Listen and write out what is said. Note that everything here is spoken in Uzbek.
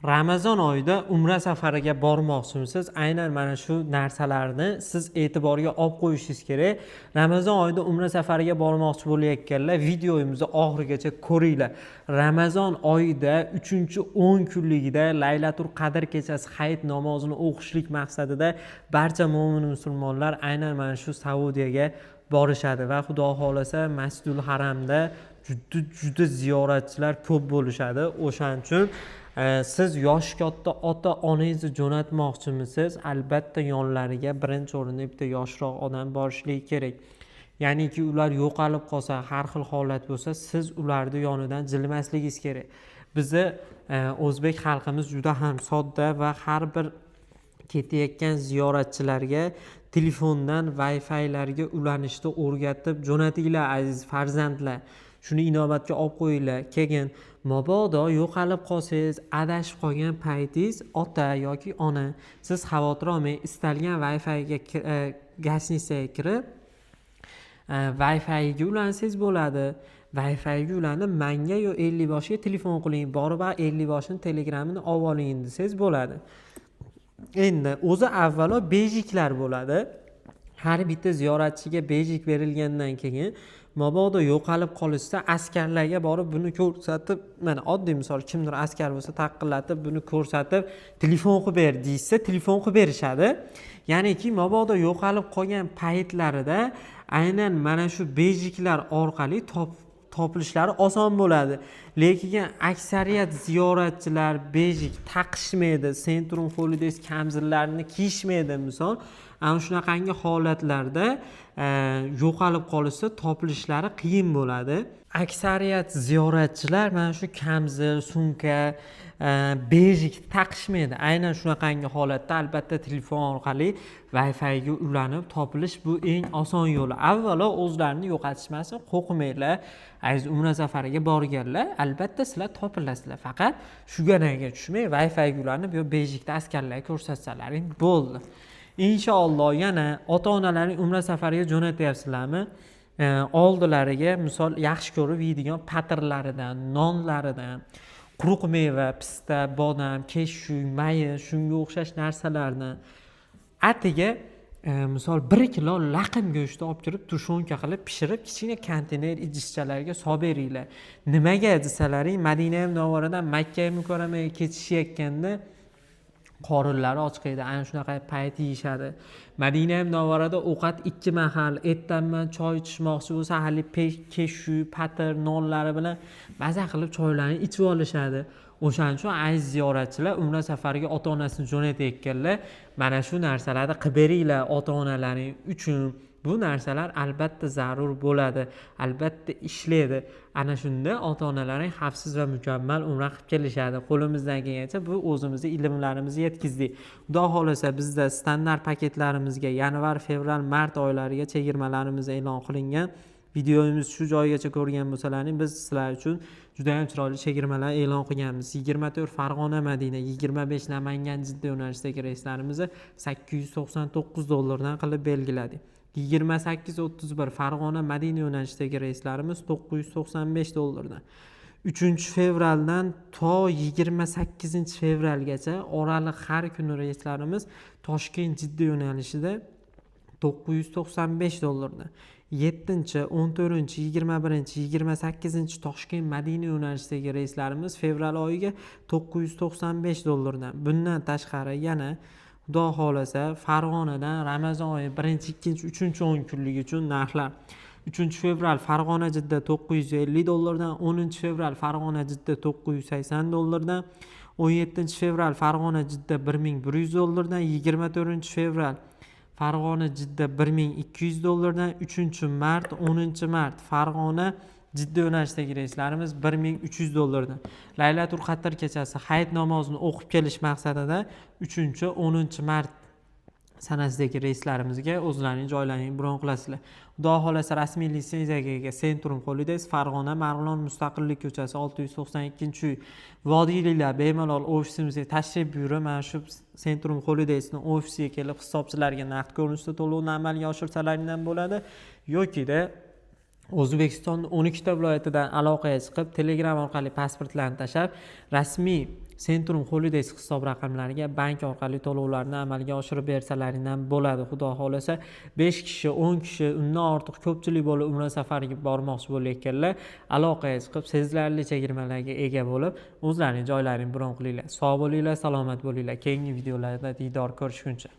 Ramazon oyida umra safariga bormoqchimisiz? Aynan mana shu narsalarni siz e'tiborga olib qo'yishingiz kerak. Ramazon oyida umra safariga bormoqchi bo'layotganlar, videomizni oxirigacha ko'ringlar. Ramazon oyida 3-10 kunligida Laylatul Qadr kechasi hayit namozini o'qishlik maqsadida barcha mo'min musulmonlar aynan mana shu Saudiyaga borishadi va Xudo xohlasa, Masjidul Haramda juda juda ziyoratchilar ko'p bo'lishadi. O'shaning uchun siz yoshi katta ota onangizni jo'natmoqchimisiz? Albatta, yonlariga birinchi o'rinda bitta yoshroq odam borishligi kerak. Ya'niki ular yo'qolib qolsa, har xil holat bo'lsa, siz ularni yonidan jilmasligingiz kerak. Bizni o'zbek xalqimiz juda ham sodda va har bir ketayotgan ziyoratchilarga telefondan Wi-Fi'larga ulanishni o'rgatib jo'natinglar, aziz farzandlar. Shuni inobatga olib qo'yinglar. Keyin mabodo yo'qolib qolsangiz, adashib qolgan paytingiz, ota yoki ona, siz xavotir olmang, istalgan Wi-Fi'ga, гостиница ga kirib, Wi-Fi'ga ulansangiz bo'ladi. Wi-Fi'ga ulanib, manga yo 50 boshiga telefon qiling, borib 50 boshini Telegramini olib oling desangiz bo'ladi. Endi o'zi avvalo bejiklar bo'ladi. Har bitta ziyoratchiga bejik berilgandan keyin, mabodo yo'qolib qolishsa, askarlarga borib buni ko'rsatib, mana oddiy misol, kimdir askar bo'lsa, taqillatib buni ko'rsatib, "Telefon qilib ber", deyishsa, telefon qilib berishadi. Ya'niki mabodo yo'qolib qolgan paytlarida aynan mana shu bejiklar orqali topilishlari oson bo'ladi. Lekin aksariyat ziyoratchilar bejik taqishmaydi, Centrum Holidays kamzillarini kiyishmaydi, misol. Ana shunaqangi holatlarda yo'qolib qolishsa, topilishlari qiyin bo'ladi. Aksariyat ziyoratchilar mana shu kamzil, sumka, bejik taqishmaydi. Aynan shunaqangi holatda albatta telefon orqali Wi-Figa ulanib topilish, bu eng oson yo'li. Avvalo o'zlarini yo'qotishmasin, qo'rqmanglar, aziz umra safariga borganlar, albatta sizlar topilasizlar. Faqat shuganaga tushmay, Wi-Figa ulanib yo bejikda askarlarga ko'rsatsalaring bo'ldi, inshaalloh. Yana ota onalaring umra safariga jo'natyapsizlarmi? Oldilariga misol yaxshi ko'rib yeydigan patirlaridan, nonlaridan, quruq meva, pista, bodam, keshu, mayiz, shunga o'xshash narsalarni atiga misol 1 kilo laqim go'shtni olib kirib, тушёнка qilib pishirib, kichkina konteyner idishchalarga solib beringlar. Nimaga desalaring, Madina Munavvaradan Makka Mukarramaga ketishayotganda qorinlari ochqiydi, ana shunaqa payt yeyishadi. Madina Munavvarada ovqat ikki mahal, ertanman choy ichishmoqchi bo'lsa, haligi keshu, patir, nonlari bilan maza qilib choylarni ichib olishadi. O'shaning uchun, aziz ziyoratchilar, umra safariga ota onasini jo'natayotganlar, mana shu narsalarni qilib beringlar ota onalaring uchun. Bu narsalar albatta zarur bo'ladi, albatta ishlaydi. Ana shunda ota onalaring xavfsiz va mukammal umra qilib kelishadi. Qo'limizdan kelgancha bu o'zimizni ilmlarimizni yetkazdik. Xudo xohlasa, bizda standart paketlarimizga yanvar, fevral, mart oylariga chegirmalarimiz e'lon qilingan. Videomiz shu joygacha ko'rgan bo'lsalaring, biz sizlar uchun judayam chiroyli chegirmalar e'lon qilganmiz. 24 Farg'ona Madina, 25 Namangan Jidda yo'nalishidagi reyslarimizni 899 dollardan qilib belgiladik. 28, 31 Farg'ona Madina yo'nalishidagi reyslarimiz 995 dollardan. 3 fevraldan to 28 fevralgacha oraliq har kuni reyslarimiz Toshkent Jidda yo'nalishida 995 dollardan. 7, 14, 21, 28 Toshkent Madina yo'nalishidagi reyslarimiz fevral oyiga 995 dollardan. Bundan tashqari, yana Xudo xohlasa, Farg'onadan Ramazon oyi birinchi, ikkinchi, uchinchi 10 kunligi uchun narxlar: 3 fevral Farg'ona Jidda 950 dollardan, 10 fevral Farg'ona Jidda 980 dollardan, 17 fevral Farg'ona Jidda 1100 dollardan, 24 fevral Farg'ona Jidda 1200 dollardan, 3 mart, 10 mart Farg'ona Jidda yo'nalishidagi reyslarimiz 1300 dollardan. Laylatul Qadr kechasi hayit namozini o'qib kelish maqsadida 3, 10 mart sanasidagi reyslarimizga o'zlaring joylaringni bron qilasizlar. Xudo xohlasa, rasmiy litsenziyaga ega Centrum Holidays, Farg'ona, Marg'ilon, Mustaqillik ko'chasi, 692-uy. Vodiyliklar bemalol ofisimizga tashrif buyurib, mana shu Centrum Holidaysni ofisiga kelib, hisobchilarga naqd ko'rinishda to'lovni amalga oshirsalaring ham bo'ladi yokida O'zbekistonni 12 ta viloyatidan aloqaga chiqib, Telegram orqali pasportlarni tashlab, rasmiy Centrum Holidays hisob raqamlariga bank orqali to'lovlarni amalga oshirib bersalaring ham bo'ladi. Xudo xohlasa, 5 kishi, 10 kishi, undan ortiq ko'pchilik bo'lib umra safariga bormoqchi bo'layotganlar aloqaga chiqib, sezilarli chegirmalarga ega bo'lib, o'zlaring joylaringni bron qilinglar. Sog' bo'linglar, salomat bo'linglar. Keyingi videolarda diydor ko'rishguncha.